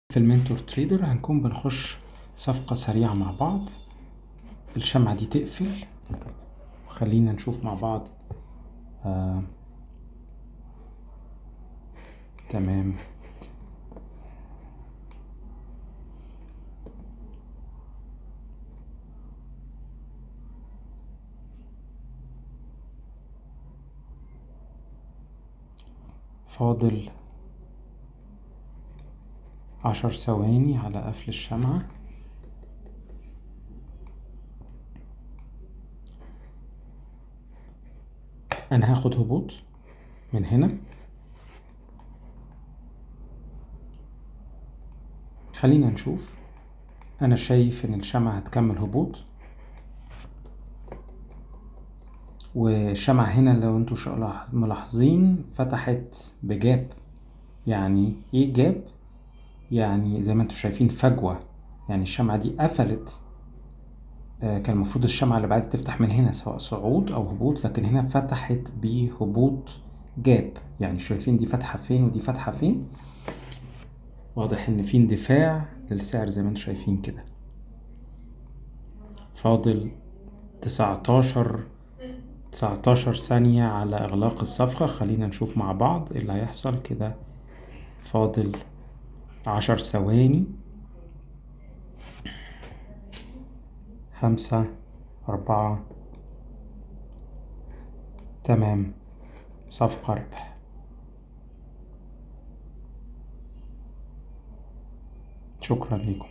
في ال Mentor Trader هنكون بنخش صفقة سريعة مع بعض. الشمعة دي تقفل، وخلينا نشوف مع بعض. تمام. فاضل 10 ثواني على قفل الشمعة. أنا هاخد هبوط من هنا. خلينا نشوف. أنا شايف إن الشمعة هتكمل هبوط، والشمعة هنا لو انتوا ملاحظين فتحت بجاب. يعني ايه جاب؟ يعني زي ما انتوا شايفين فجوة، يعني الشمعة دي قفلت. كان المفروض الشمعة اللي بعد تفتح من هنا سواء صعود او هبوط، لكن هنا فتحت بهبوط جاب. يعني شايفين دي فتحة فين ودي فتحة فين؟ واضح ان في اندفاع للسعر زي ما انتوا شايفين كده. فاضل 19 ثانية على إغلاق الصفقة. خلينا نشوف مع بعض إيه اللي هيحصل كده. فاضل 10 ثواني. 5، 4. تمام، صفقة ربح. شكرا لكم.